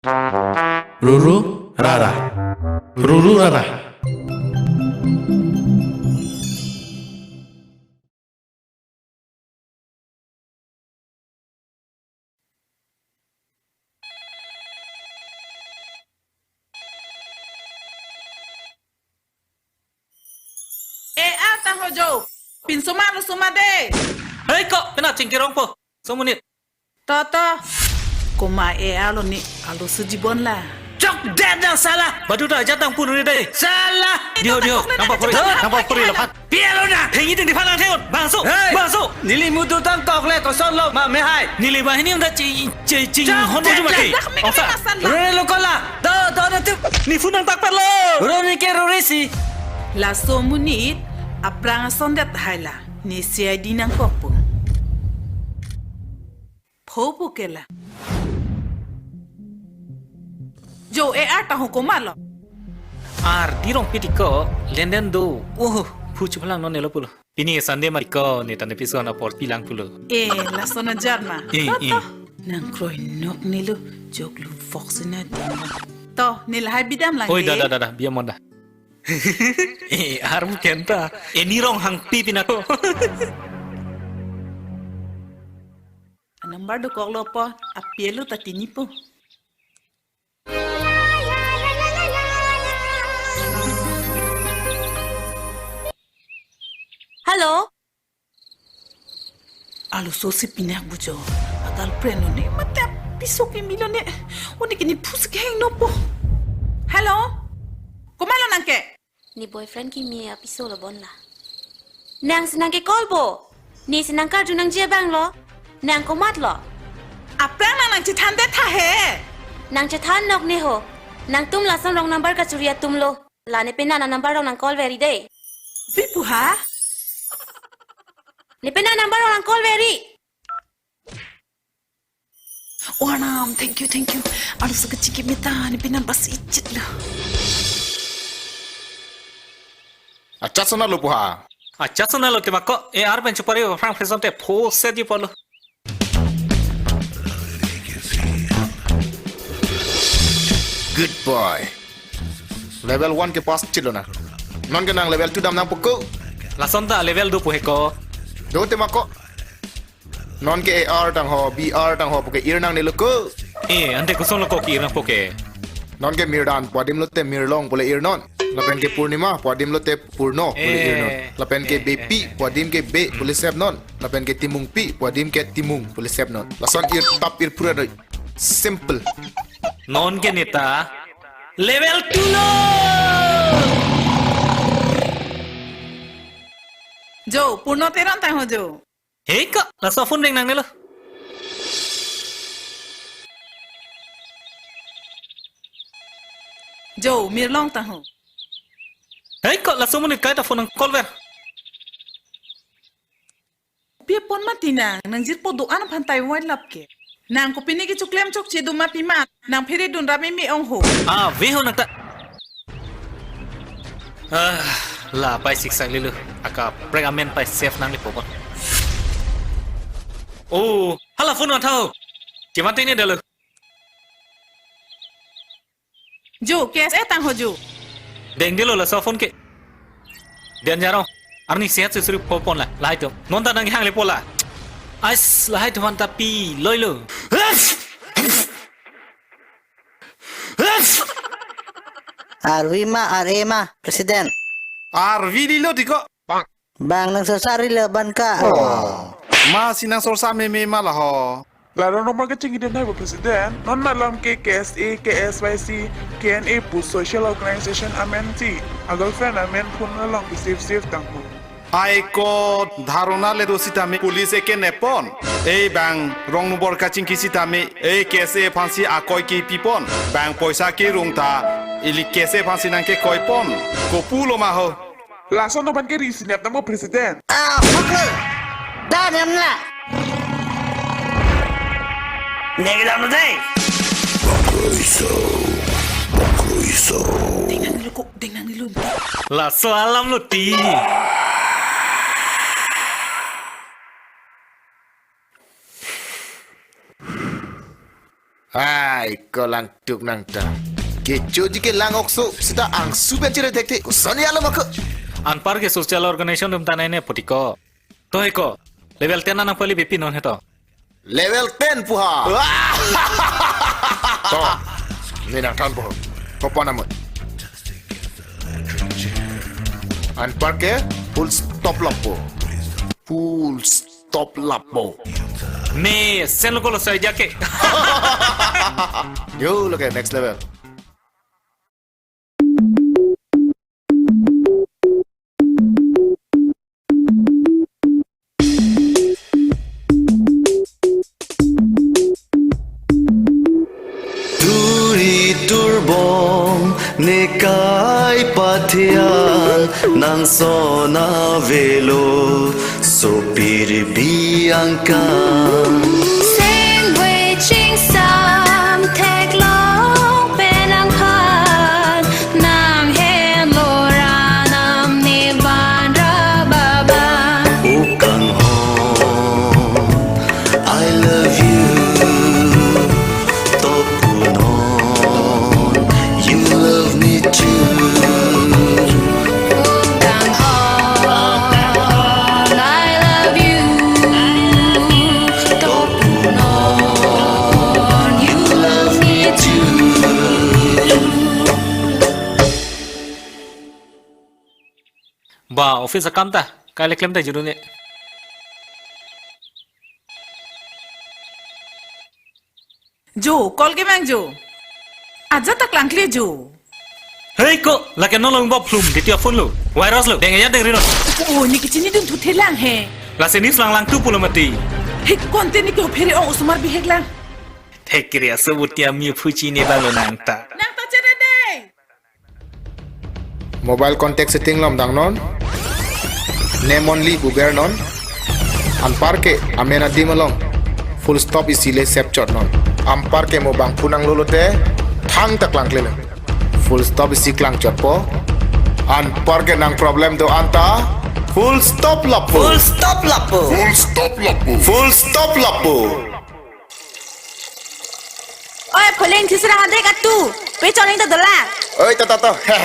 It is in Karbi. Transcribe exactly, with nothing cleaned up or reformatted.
Ruru rara. Ruru rara. E, a ta ho jo. Pinso ma lo soma de. Hei ko, pina chingki rong po. Somunit. To, to. Koma e alo ni, alo sujibon la. Chok det nang sala. Badu ta ajat nang pun ri dei. Sala. Diho, diho. Nang papuri, nang papuri lapan. Pialo na. Hengi ting di phalang theon. Bangso. Hey. Bangso. Neli mudu tang kok le koson lo ma me hai. Neli banghini unda chi, chi, chi, chok hon det uju mati. Dak mi ongsa. Rore lo kola. Do, do na tu. Ni phun nang tak perlo. Rore ke rore si. Laso amonit aphrang ason det hai la. Ne C I D nangkok po. Pho po ke la. Jo e ar ta ho koma lo. Ardi Rongpi ti ko, lenden do. Oh, phu chuphalang non nelo pulo. Pini Sunday mati ko, ne tane piso na apor pilang pulo. E, lason ajar ma. E, to, e. To. Nang kroi nok nelo, jok lu vok sina ding. To, ne lahai bidam lang. Oi, de. Da, da, da, da, biamon da. E, ar mu kenta. E, ni Ronghangpi pina ko. Number dokok lo po, apielo ta tini po. Hello. Alo so si pinak bujo. A girlfriend lo ne, mate piso kimi lo ne. Oni kini phus keheng no po. Hello. Koma lo nang ke? Ne boyfriend kimi apiso lo bon la. Nang si nang ke call bo. Ne si nang karju nangji abang lo. Nang komat lo. Aphrang nang nang chethan det tha he. Nang chethan nok ne ho. Nangtum lason wrong number kachuri atum lo. La ne pena na number rong nang call veri de. Pi pu ha? Ne pena number rong nang call veri. O Arnam, thank you, thank you. Alo sa kachiki mita, ne pena bas ichit lo. Achat sona lo pu ha. Achat sona lo tema ko, e ar pen chupari aphrang pheson te pho se di polo. Good boy. Level one ke pass chit lo na. Non ke nang level two dam nang poko. Lason ta level do pu he ko. Do tema ko. Non ke A R tang ho, B R tang ho, pu ke ir nang nelo ko. E, ante koson lo ko ke ir nang po ke. Non ke Mirdan, pu adim lote Mirlong pule ir non. Lapen ke Purnima, pu adim lote Purno pule ir non. E, lapen ke e, Bepi, e, e, pu adim ke Be pule sep non. Lapen ke Timungpi, pu adim ke Timung pule sep non. Lason ir tap ir pura doi. Simple. Non ke neta level two lo. Jo, Purno Teron tang ho jo. Hei ko, laso phone ring nang nelo. Jo, Mirlong tang ho. Hei ko, laso amonit kai ta phone nang call ver. Pi pon mati nang, nang jirpo do-an aphan tai wai lap ke. Nang kopine ke chuklem chokche do ma pi ma, nang phere dun ra meme ong ho. Ah, ve ho nang ta. Ah, la pai siksak lelo. Akaprek amen pai save nang le po bon. Oh, hala phone nang tha ho. Chiman tene dalo. Ju, K S A tang ho ju. Deng dilo laso phone ke. Dian Jarong. Arni sehat suri po pon la, lahai atum. Non ta nang hang le po la. Ais, lahai atum anta pi, loi lo. Arvi ma, R A ma, President. Arvi dilo tiko. Bang nang sosari le ban ka. Oh. Ma si nang sorsa meme ma la ho. Laron nomor kechingki den hai bo President. Non malom ke K S A, K S Y C, K N A pu social organization amen si. A girlfriend amen phone along ke save save tang ho. Ai ko dharona le do sitame police eke nepon. Ei bang wrong number kachingki sitame. Ei K S A aphan si akoi kepi pon. Bang poisa kerung ta. Ili K S A aphan si nang kekoi pon. Kopu lo ma ho. Lason no ban ke ri sinep nang bo President. Ah, maklo. Dan yam la. Negi dam dei. Bakroiso. Bakroiso. Deng nang nilo ko, deng nang nilo. Laso alam lo ti. Ai, ko langtuk nang ta. Kechoji ke lang okso, seta angsu pen chere thekthe. Koson ya lo mako. Anpar ke social organization atum ta nai ne putiko. To he ko. Level ten anang pali bepi non he to. Level ten pu ha. To. Ne nangthan po. Kopan amat. Anpar ke full stop lapo. Full stop lapo. Me sen lo ko lo sai jake. Yo, lo ke next level. Turi turbong nekai pathian nang sona velo sopir biang kang. Sengwe chingsam theklong pen angphan nang henlo ranam ne van ra baba. O kanghon, I love you. To punon, you love me too. O kanghon, I love you. To punon, you love me too. Ba, office akam ta, kai le klem ta juru ne. Jo, call ke mang jo. Aja ta klangkle jo. Hei ko, lake non lo bop plum, diti phone lo. Virus lo, deng ya deng rinon. Oh, ne kechini dun thu thelang he. Lasi news lang lang tu pulo mati. He, content ne ke phere ong osomar bihek lang. Thek kiri aso buti ami phuchi ne bang lo nang ta. Nang ta chere dei. Mobile contact setting lom dang non. Name only pu ber non. Anpar ke amen adim along full stop isi le sep chot non. Anpar ke mo bang phone nang lo lote thangta klangkle le. Full stop isi klang chot po. Anpar ke nang problem do-an ta full stop lapo. Full stop lapo. Full stop lapo. Full stop lapo. Oi, pholen thisra hade katu. Pe choning ta dola. Oi, ta, ta, ta. He.